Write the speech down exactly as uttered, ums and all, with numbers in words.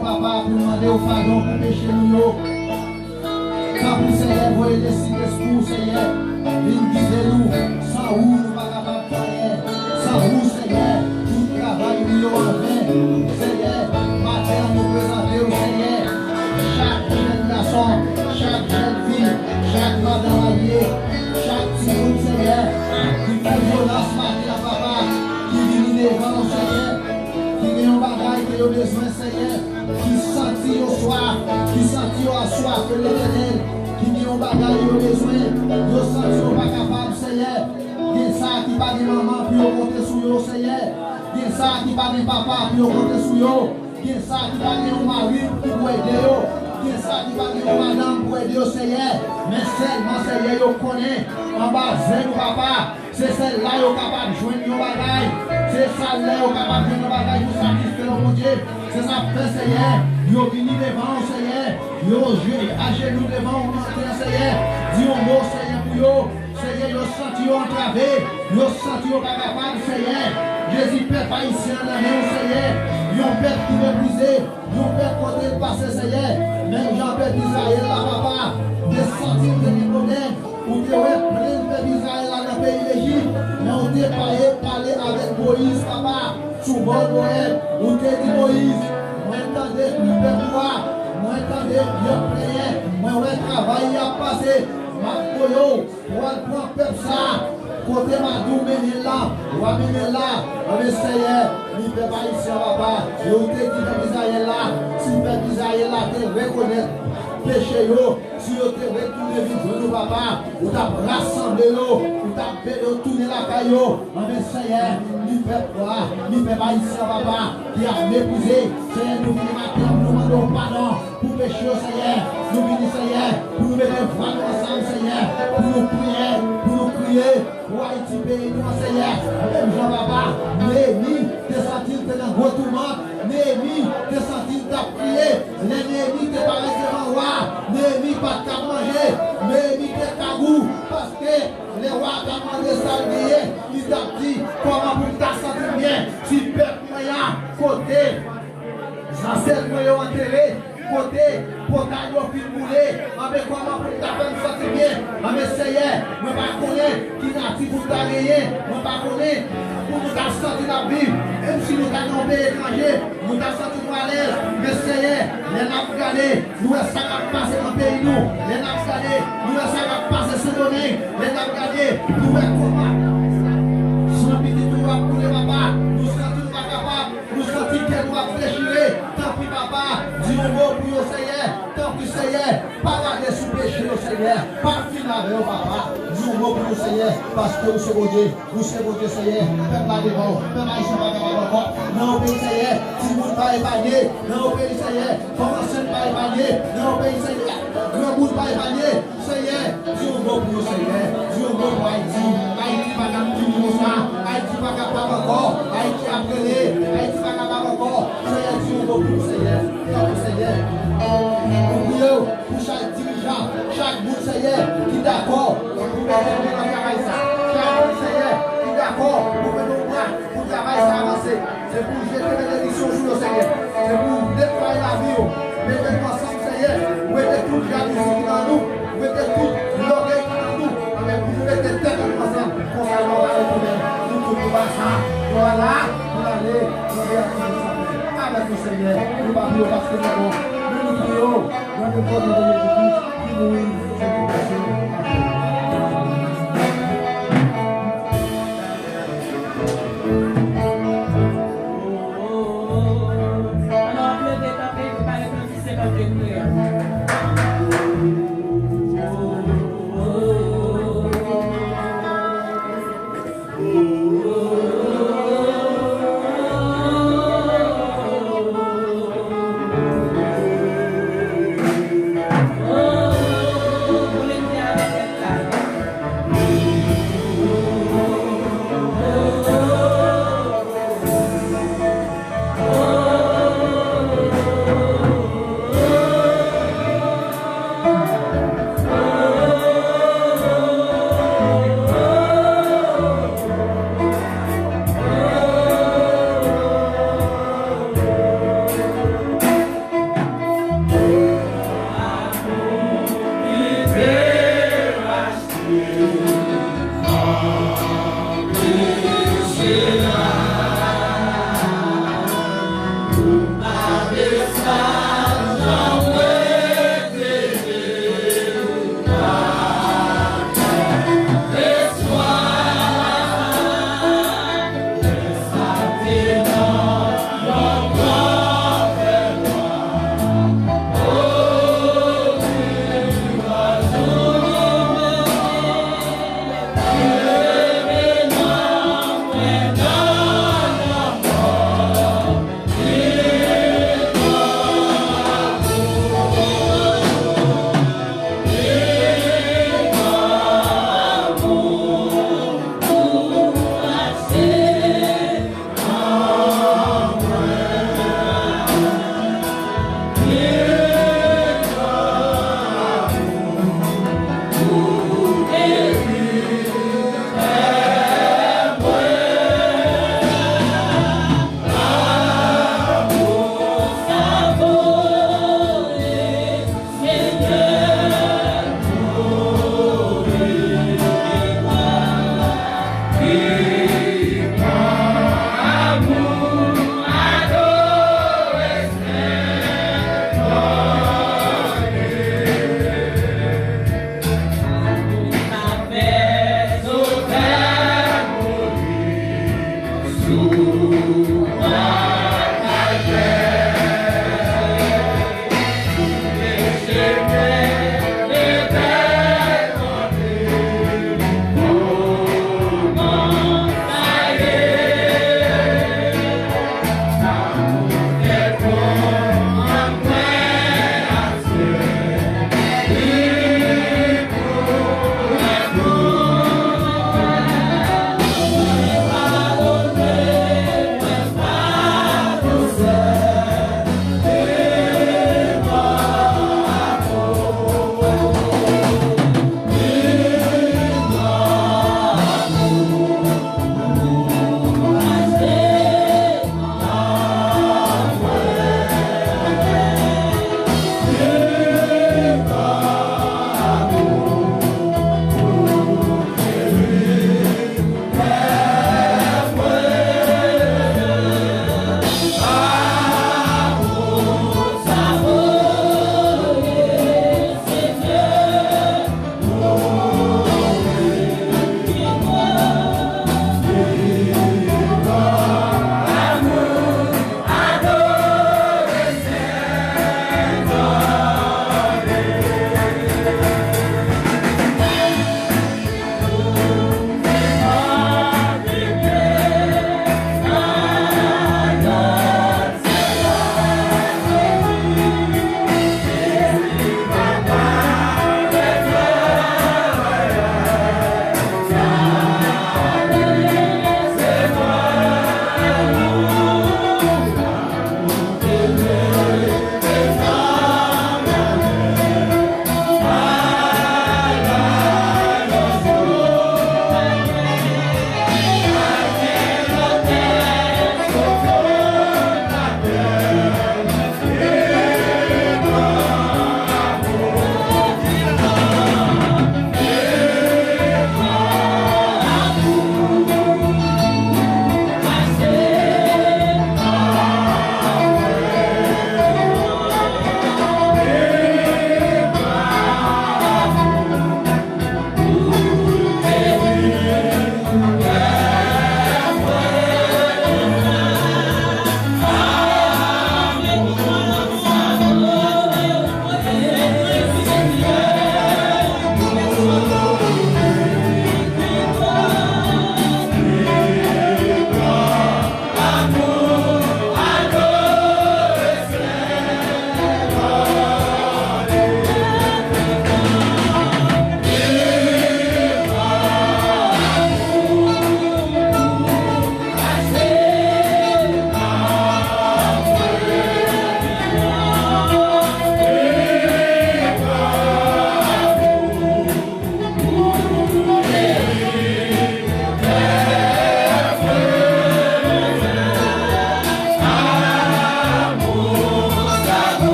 Papa, pou n mande w padon pou peche nou yo. Tanpri, Senyè, voye Lespri w, Senyè, vin gide nou. San ou, nou pa kapab fè anyen. San ou, Senyè, tout travay nou yo anven. Senyè, maten an nou prezante w, Senyè, chak jèn gason, chak jèn fi, chak madan marye, chak timoun, Senyè, ki fè vyolans maten an, papa, ki vini devan w, Senyè, ki gen yon bagay ke yo bezwen, Senyè, ki santi yo swaf, ki santi yo aswafe Letènèl, ki gen yon bagay yo bezwen, yo santi yo pa kapab, Senyè. Gen sa ki pa gen manman pou yo konte sou yo, Senyè. Gen sa ki pa gen papa pou yo konte sou yo. Gen sa ki pa gen yon mari ki pou ede yo. Gen sa ki pa gen yon madanm pou ede yo, Senyè. Men sèlman, Senyè, yo konnen anba zen nou, papa, se sèl la yo kapab jwenn yon bagay. Se sèl la yo kapab jwenn yon bagay pou satisfè yo, Bondye. Se sa k fè, Senyè, yo vini devan w, Senyè. Yo je-, ajenou devan w maten an, Senyè. Di yon mo, Senyè, pou yo. Senyè, yo santi yo antrave, yo santi yo pa kapab, Senyè. Jezi, pèp ayisyen an nan men w, Senyè. Yon pèp ki meprize, yon pèp kote l pase, Senyè. Menm jan pèp Izrayèl la, papa, te santi l te gen pwoblèm. Ou te wè plenn pèp Izrayèl la nan peyi Lejip, men ou te pale, pale avèk Moyiz, papa, sou bò Nwèl. Ou te di Moyiz, mwen tande kri pèp ou a, mwen tande y ap plenyen, mwen wè travay y ap pase, m ap voye w. Pou w al pran pèp sa a, kote m a di w mennen l la, w a mennen l la. Anben, Senyè, ni pèp ayisyen an, papa, e ou te di pèp Izrayèl la, si pèp Izrayèl la te rekonèt peche yo, si yo te retounen vin jwenn ou, papa, ou t ap rasanble yo, ou t ap ede yo tounen lakay yo. Anben, Senyè, ni pèp ou a, ni pèp ayisyen an, papa, ki ap meprize. Senyè, nou vini maten an pou nou mande w padon pou peche yo, Senyè. Nou vini, Senyè, pou nou mete vwa nou ansanm, Senyè, pou nou priye, pou nou kriye pou Ayiti, peyi nou an, Senyè. Menm jan, papa, Neyemi te santi l te nan gwo toumant, Neyemi te santi l t ap kriye. Lè Neyemi te parèt devan wa, Neyemi pa t ka manje, Neyemi te kagou, paske lè wa a t ap mande sa l genyen, li t ap di, kòman pou m ta santi m byen si pèp mwen an, kote zansèt mwen yo antere, kote pòtay yo fin boule, anben kòman pou m ta fè m santi byen? Anben Senyè, mwen pa konnen ki nati pou m ta genyen, mwen pa konnen pou nou ta santi n ap viv, menm si nou ta nan yon peyi etranje, nou ta santi nou alèz. Men Senyè, lè n ap gade, nou wè sa k ap pase nan peyi nou, lè n ap gade, nou wè sa k ap pase Sendomeng, lè n ap gade, nou wè kòman san pitit nou ap koule, papa, nou santi nou pa kapab. Nou santi kè nou ap dechire. Tanpri, papa, di yon mo pou yo, Senyè. Tanpri, Senyè, pa gade sou peche yo, Senyè. Pa fin avè yo, papa. Di yon mo pou nou, Senyè, paske ou se Bondye. Ou se Bondye, Senyè. Pèp la devan w. Pèp ayisyen pa kapab ankò. Nan yon peyi, Senyè, timoun pa epanye. Nan yon peyi, Senyè, fanm ansent pa epanye. Nan yon peyi, Senyè, granmoun pa epanye. Senyè, di yon mo pou yo, Senyè. Di yon mo pou Ayiti. Ayiti pa ka fini konsa. Ayiti pa kapab ankò. Ayiti ap rele. Ayiti pa kapab ankò. Senyè, di yon mo pou nou, Senyè. Tanpri, Senyè. Nou priye w pou chak dirijan, chak moun, Senyè, ki dakò pou mete men nan travay sa. Chak moun, Senyè, ki dakò pou mete yon bra pou travay sa avanse. Se pou w jete benediksyon sou yo, Senyè. Se pou w netwaye lavi yo. Mete nou ansanm, Senyè. Wete tout jalouzi ki nan nou. Wete tout lògèy ki nan nou. Anben pou nou mete tèt nou ansanm. Konsa, lè w va retounen, nou tout nou pa sa. Nou va la, nou ale, nou reyaksyon nou sanble avèk nou, Senyè. Nou pa priye w paske nou bon. Men nou priye w nan non pwòp de Jezi Kris ki mouri.